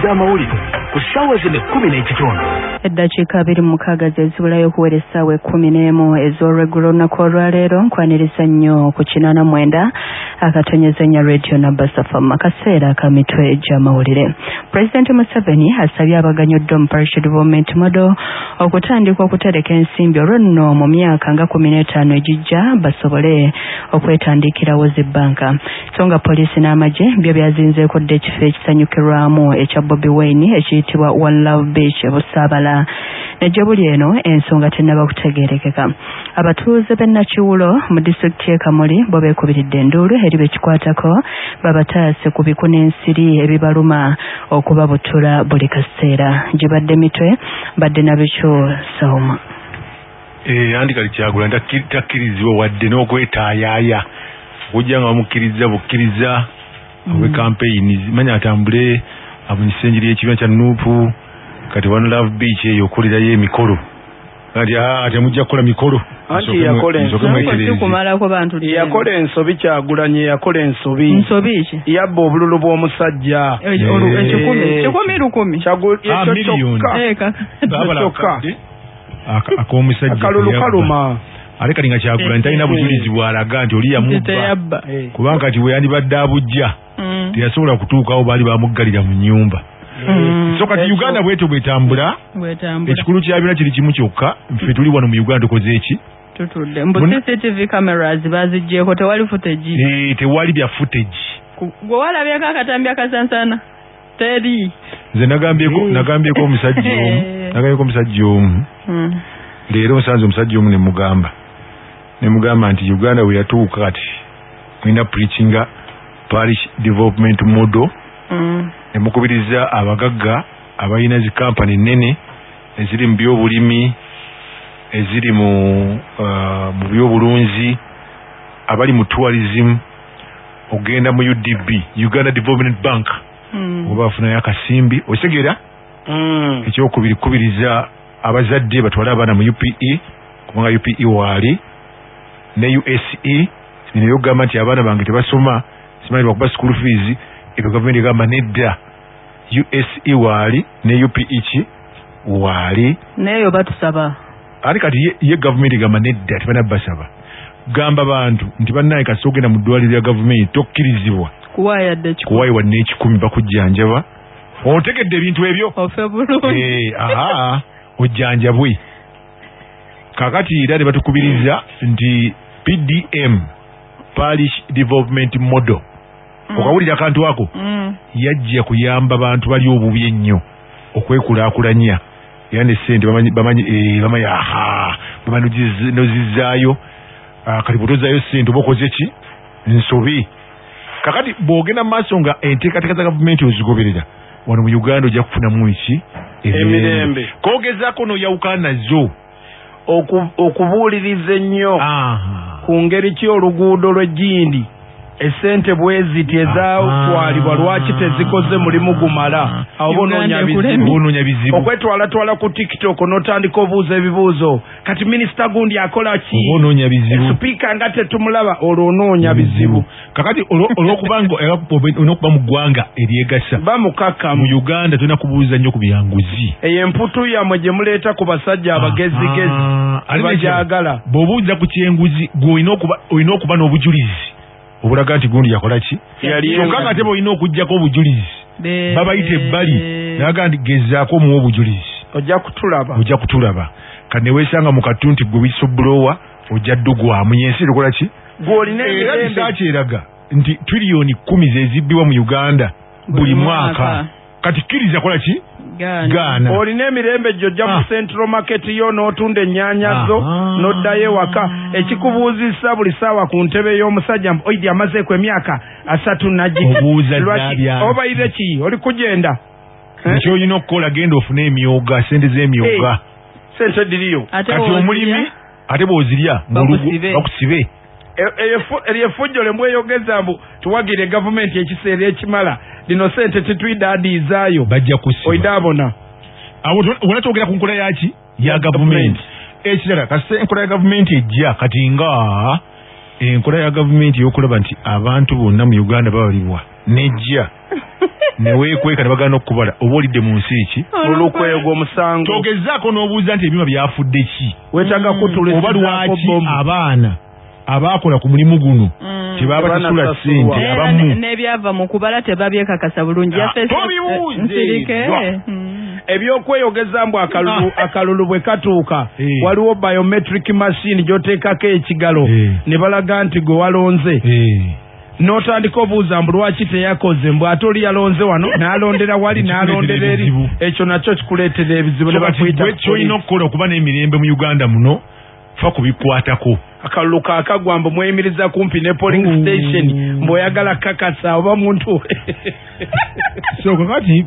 gy'amawulire ku ssaawa zino 10:15. Eddakiika 26 zezibulayo okuwera essaawa 11 ez'olweggulo olunaku olwaleero. Nkwaniriza nnyo ku 89.4 Radio Nabasafam akaseera ka mitwe gy'amawulire. Pulezidenti Museveni asabye abaganyuddwa mu Parish Development Model okutandika okutereka ensimbi olwo nno mu myaka nga 15 egijja basobole okwetandikirawo zi bbanka. So nga poliisi n'amagye byo byazinzeeko dda ekifo ekisanyukirwamu ekya Bobi Wine ekiyitibwa One Love Beach e Busaabala. Ne gye buli eno ensonga tennaba kutegeerekeka. Abatuuze b'e Nakiwulo mu disitulikiti y'e Kamuli bo beekubiridde enduulu eri bekikwatako babataase ku biku n'ensiri ebibaluma okubabutula buli kaseera. Gibadde mitwe badde na bikyo Sauma. Andi kali Kyagulanyi takkirizibwa wadde n'okwetaayaaya okujja nga bamukkiriza bukkiriza owe campaign manya atambule abunyise enjiri y'ekibiina kya Nuupu. Kati One Love Beach eyo okulirayo emikolo kati temujja kukola mikolo. Anti yakola ensobi, yakola ensobi Kyagulanyi, yakola ensobi. Nsobi ki? Yabba obululu bw'omusajja. Ekikumi. Kyokka ak'omusajja akalulu kaluma. Ate kati nga Kyagulanyi talina bujulizi bw'alaga nti oli yamubba, kubanga kati bwe yandibadde abujja teyasobola kutuukawo, baali bamuggalira mu nnyumba. So kati Uganda bwetyo bwetambula, ekikulu kya byonna kiri kimu kyokka, ffe tuli wano mu Uganda tukoze eki? Tutudde. Mbu CCTV cameras baziggyeko, tewali footage. Tewali bya footage. Gwe walabyeko akatambi akasansana? Teri. Nze nagambyeko omusajja omu, leero nsanze omusajja omu ne mugamba nti Uganda bwe yatuuka kati mulina preachinga Parish Development Model. Ne mukubiriza abagagga abalina zi kampani nnene eziri mu byobulimi, eziri mu byobulunzi, abali mu tourism, ogenda mu UDB, Uganda Development Bank, oba afunayo akasimbi otegeera. Ekyokubiri, kubiriza abazadde batwale abaana mu UPE, kubanga UPE waali ne USE. Bino byokugamba nti abaana bange tebasoma simanyi lwakuba school fees, ebyo gavumenti egamba nedda. USE waali ne UPE ki waali, neyo batusaba. Ate kati ye gavumenti egamba nedda, tebanabasaba. Gamba bantu nti bannaye kasita ogenda mu ddwaliro lya gavumenti tokkirizibwa kuwaayo wadde ekikumi, bakujjanjaba. Otegedde ebintu ebyo? Aha, ojjanjabwe. Kakati era ne batukubiriza nti PDM, Parish Development Model, okawulira akantu ako, yajja kuyamba bantu bali obubi ennyo okwekulaakulanya, era ne ssente bamanyi aha baba nozizaayo. Kati bw'otozaayo ssente oba okoze ki? Nsobi. Kakati bw'ogenda mu maaso nga enteekateeka za gavumenti ozigoberera wano mu Uganda ojja kufunamu eki? Emirembe. Koogezaako n'oyawukana nazo. Okubuuliriza ennyo ku ngeri ki oluguudo lw'eggindi esente bweziti ezatwalibwa lwaki tezikoze mulimu gumala, awo bonoonya bizibu. Okwetwalatwala ku TikTok n'otandika obuuza ebibuuzo, kati minisita gundi akola ki, onoonya bizibu, sipiika nga tetumulaba, olwo onoonya bizibu. Kakati olw'okubanga olina mu ggwanga eryegasa bamukakamu mu Uganda tulina kubuuza nnyo ku byanguzi. Eyo emputu yammwe gye muleeta ku basajja abagezigezi bagyagala. Bw'obuuza ku kyenguzi gwe olina okuba n'obujulizi obulaga nti gundi yakola ki, kyokka nga ate bw'olina okuggyako obujulizi babayita ebbali naga nti gezaako omuwa obujulizi, ojja kutulaba, ojja kutulaba. Kati ne weesanga mu kattu nti gwe whistleblower ojja ddugwamu. Yensi erikola ki? Era research eraga nti triliyoni 10 ze zibbibwa mu Uganda buli mwaka. Kati kkiriza kola ki? Gaana. Olina emirembe gy'ojja mu Central Market yo n'otunda ennyaanya zo n'oddayo ewaka. Ekikubuuzisa buli ssaawa ku ntebe y'omusajja oidi amazeeko emyaka 30 nagi. Obaire ki? Oli kugenda. Eky'olina okukola genda ofune emyoga, ssente z'emyoga. Ssente diriyo. Kati omulimi ate bw'ozirya bakusibe. Eryo effujjo lye mweyogeza mbu tuwagire gavumenti ekiseera ekimala, lino ssente tetwidadiizaayo, bajja kusiba. Oidabona. Awo wona twogera ku nkola yaki? Ya gavumenti. Ekirala kasita enkola ya gavumenti ejja kati nga enkola ya gavumenti ey'okulaba nti abantu bonna mu Uganda babalibwa nejja. Neweekweka ne bagaana okukubala oba olidde mu nsi ki? Olukwe ogw'omusango. Togezaako n'obuuza nti ebyuma byafudde ki? Weetaaga kutulisaako oba lwaki abaana abakola ku mulimu guno tebabasasula ssente abamu n'ebyava mu kubala tebabyekakasa bulungi. Tobibuuze. Ebyokweyogeza mbu akalulu bwe katuuka waliwo biometric machine gy'oteekako ekigalo ne balaga nti gwe walonze. N'otandika obuuza mbu lwaki teyakoze, mbu ate oli yalonze wano n'alondera wali n'alondera eri, ekyo nakyo kikuleetera ebizibu ne bakuyita. Ky'olina okukola okuba n'emirembe mu Uganda muno fa kubikwatako. Akalulu kaakagwa mbu mweyimiriza kumpi ne polling station mbu oyagala kakasa oba muntu. So kakati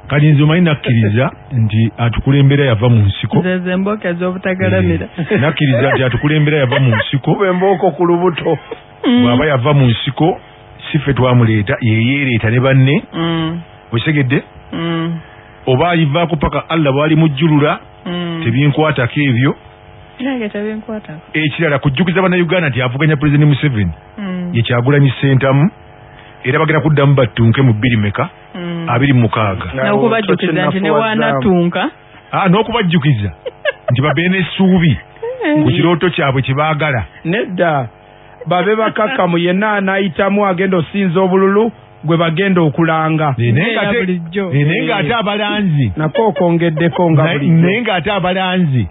kati nze omanyi nakkiriza nti atukulembera yava mu nsiko. Nze embooko ez'obutagalamira. Nakkiriza nti atukulembera yava mu nsiko. Kuba embooko ku lubuto. Bw'aba yava mu nsiko si ffe twamuleeta, yeyeereeta ne banne. Okitegedde? Oba alivaako paka Allah bw'alimujjulula tebinkwatako ebyo. Ekirala kujjukiza bannayuganda nti avuganya Pulezidenti Museveni ye Kyagulanyi Ssentamu, era bagenda kuddamu battunke mu 2026. N'okubajjukiza nti ne bw'anatunka. N'okubajjukiza nti babeere n'essuubi ku kirooto kyabwe kye baagala. Nedda babe bakakkamu, yenna anaayitamu agenda osinza obululu gwe bagenda okulanga. Naye ng'ate abalanzi nako okwongeddeko nga bulijjo. Naye ng'ate abalanzi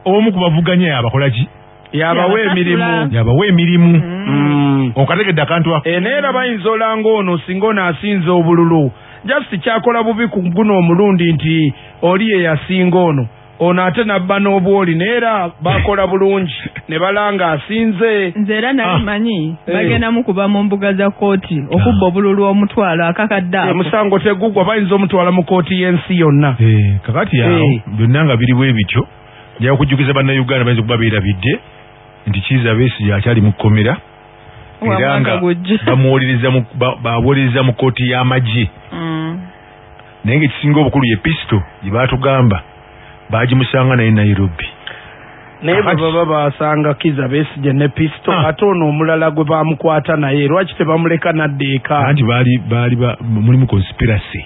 omu ku bavuganya yabakola ki? Yabawa emirimu. Yabawa emirimu. Okategedde akantu ako. Naye era bayinza olanga ono singa ono asinza obululu. Just kyakola bubi ku guno omulundi nti oli ye yasinga ono. Ono ate nabba n'obwoli naye era bakola bulungi ne balanga asinze. Nze era nali bagenda mukuba mu mbuga za kkooti okubba obululu omutwalo akakadde ako. Omusango tegugwa, bayinza omutwala mu kkooti y'ensi yonna. Kakati awo byonna nga biri bwe bityo, nja kujjukiza bannayuganda bayinza okuba beerabidde nti Kizza Besigye akyali mu kkomera era nga bamuwolereza mu kkooti y'amagye. Naye ng'ekisinga obukulu ye pisito gye baatugamba bagimusanga naye Nairobi. Naye bwe baba basanga Kizza Besigye ne pisito, ate ono omulala gwe bamukwata naye lwaki tebamuleka nadda eka? Anti baali mulimu conspiracy.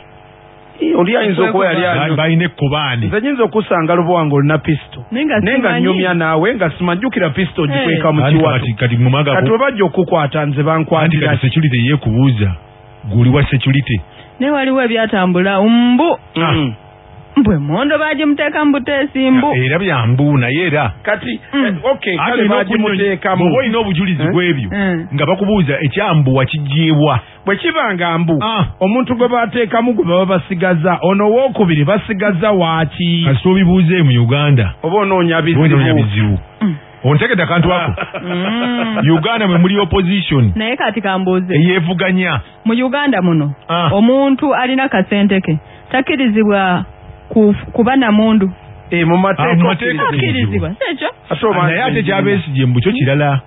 Oli ayinza okuba yali balina ekkobaane. Nze nyinza okusanga Lubowa olina pisito naye nga nnyumya naawe nga simajjukira pisito gikweka mu kiwato. Kati bwe bajja okukwata nze bankwatira. Kati security yeekubuuza guli wa security. Naye waliwo ebyatambula mbu mbwe mondo bagimuteeka mu buteesi mbu. Era bya mbu naye era kati okay kale bagimuteekamu. Bw'oba olina obujulizi bw'ebyo nga bakubuuza ekyambu wakiggyeebwa. Bwe kibanga mbu omuntu gwe bateekamu gwe baba basigaza, ono owookubiri basigaza waaki? Kasita obibuuze mu Uganda oba onoonya bizibu. Ontegedde akantu ako? Uganda mwe muli opposition. Naye kati kambuuze. Eyeevuganya. Mu Uganda muno omuntu alina kasente ke takkirizibwa kuba na mundu. Mu mateeka akkirizibwa. Ekyo? Naye ate kya Besigye mbu kyo kirala.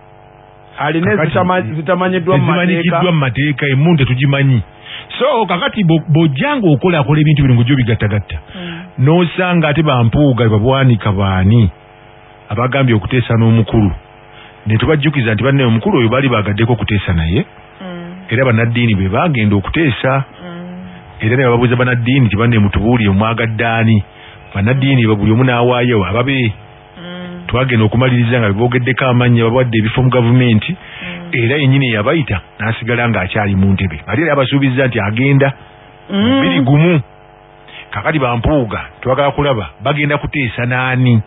Alina ezitamanyiddwa mu mateeka, emmundu tetugimanyi. So kakati bw'ojjanga okolakola ebintu bino ng'ojja obigattagatta n'osanga ate bampuuga babwanika baani abagambye okuteesa n'omukulu, ne tubajjukiza nti banne omukulu oyo baali baagaddeko okuteesa naye era bannaddiini be baagenda okuteesa. Era ne bababuuza bannaddiini nti banne mutubuulire omwagadde ani? Bannaddiini buli omu n'awaayo ababe. Twagenda okumaliriza nga boogeddeko amannya, babawadde ebifo mu gavumenti, era yennyini yabayita n'asigala ng'akyali mu ntebe. Ate era abasuubizza nti agenda 20. Kakati bampuuga twagala kulaba bagenda kuteesa n'ani?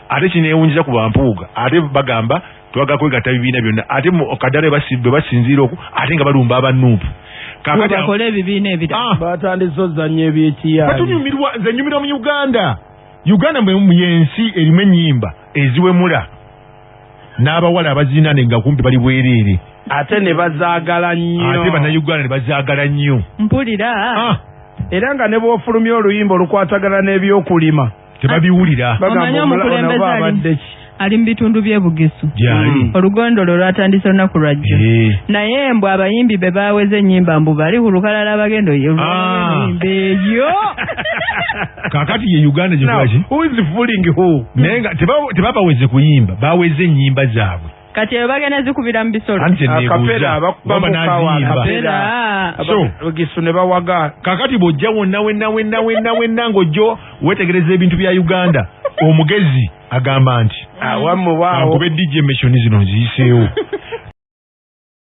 Ate kineewunyiza ku bampuuga, ate bagamba twagala kwegatta bibiina byonna, ate Kadaala bwe basinziira okwo ate nga balumba abannuupu. Kakati bakole ebibiina ebirala. Batandise ozannya eby'ekiyaaye. Batunyumirwa, nze nnyumirwa mu Uganda. Uganda yensi erimu ennyimba eziwemula n'abawala abazina ne nga kumpi bali bwereere. Ate ne bazaagala nnyo. Ate bannayuganda ne bazaagala nnyo. Mpulira. Era nga ne bw'ofulumya oluyimba olukwatagana n'ebyokulima tebabiwulira. Omanyi omukulembeze ali mu bitundu by'e Bugisu. Olugondo lwo lwatandise olunaku lwajjo. Naye mbu abayimbi be baaweze ennyimba mbu bali ku lukalala bagenda oyimba eyo. Kakati ye Uganda gye kulaki? Who is fooling who? Naye nga tebabaweze kuyimba, baweze ennyimba zaabwe. Kati eyo bagenda zikubira mu bisolo. Akapera abakubamu akapera. Abagisu ne bawaga. Kakati bw'ojja wonna wenna wenna wenna wenna ng'ojjo weetegereza ebintu bya Uganda, omugezi agamba nti awamu waawo ankube DJ Mission zino nziyiseewo.